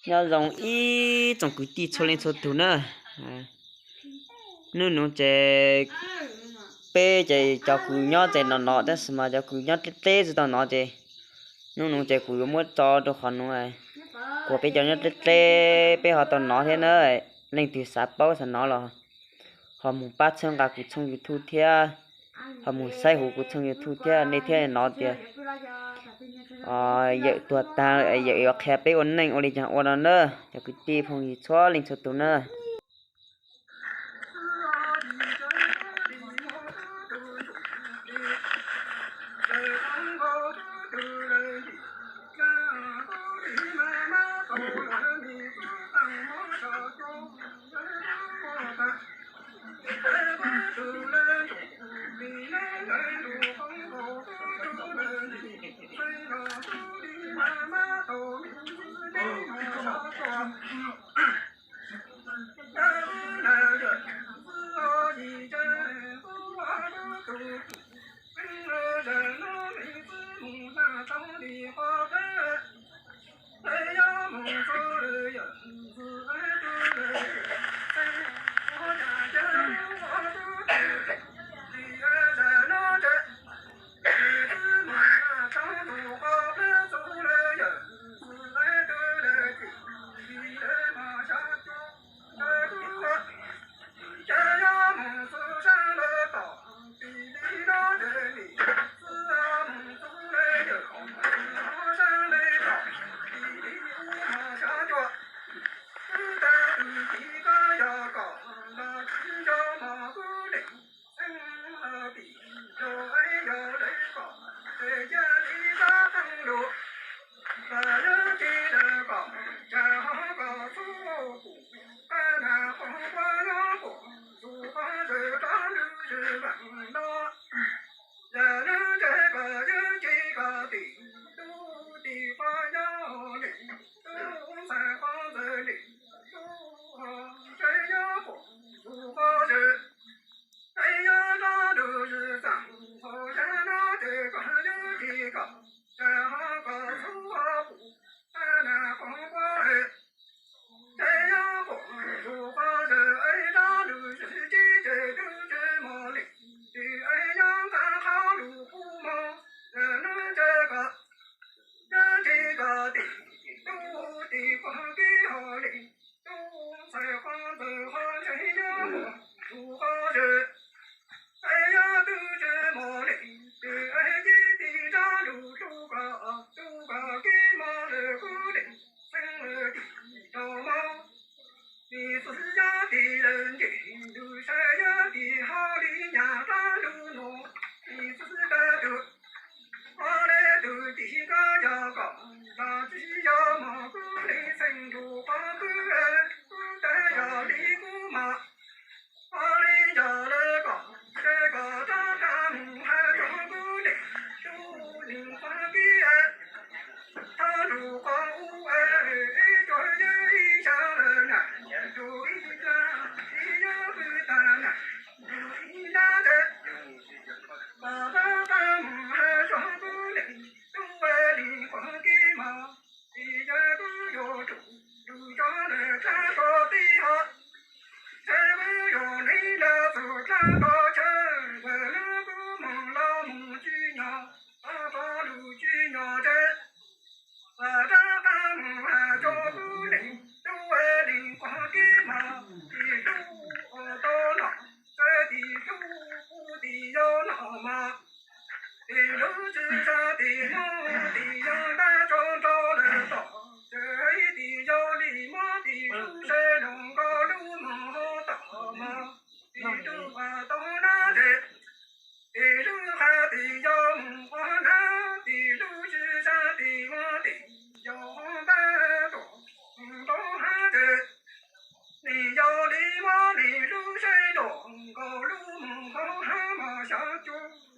Nyob zoo ib tsoom kwv tij txhua leej txhua tus na. Hnub no ces peb ces cov kws nyob ces no no tab sis mas cov kws nyob deb deb tsis tau nov ces hnub no ces kuv yuav muab tso rau qhov no, kuas peb cov nyob deb deb peb ho tau nov thiab na. Leej twg xav paub xav nov los ho mus pab txhawb nqa kuv tshooj YouTube thiab, ho mus saib huv kuv tshooj YouTube thiab nej thiaj nov tias Yawm tuag tag, Yawm yuav qhia peb ua neej ua li cas ua no na, cov kwv tij phooj ywg txhua leej txhua tus na. Nim yog li muab nim lub seb nraum nkaus lub mus hauv hab mas xyov cua.